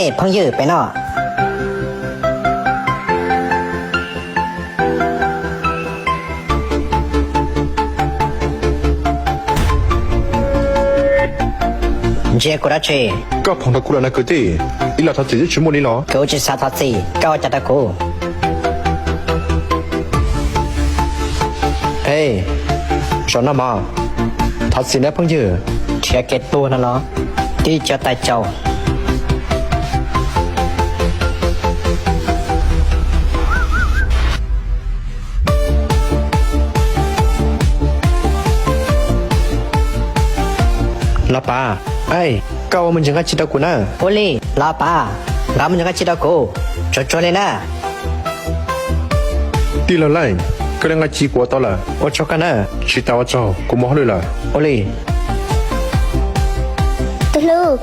Ej phooj ywg, pem no. Ntsia kuv dab tsi? Koj phoom rau kuv lawm na kwv tij. Ib los thov txim twb tsis muaj li los. Kuv tsis xav thov txim, koj ua cas rau kuv? Ej, zaum no mog, thov txim nawb phooj ywg. Nrhiav kev tuag no los tib co tais caus. Los pav, koj ua me ntsis nqaij ci rau kuv na. Ua li los pav, nqa me ntsis nqaij ci rau kuv, tsuag tsuag li na. Tij laug Leej, koj li nqaij ci kuv ua tau lawm, ua tsaug koj na. Tsis tas ua tsaug, kuv mus hauj lwm lawm. Ua li. Tus hlub,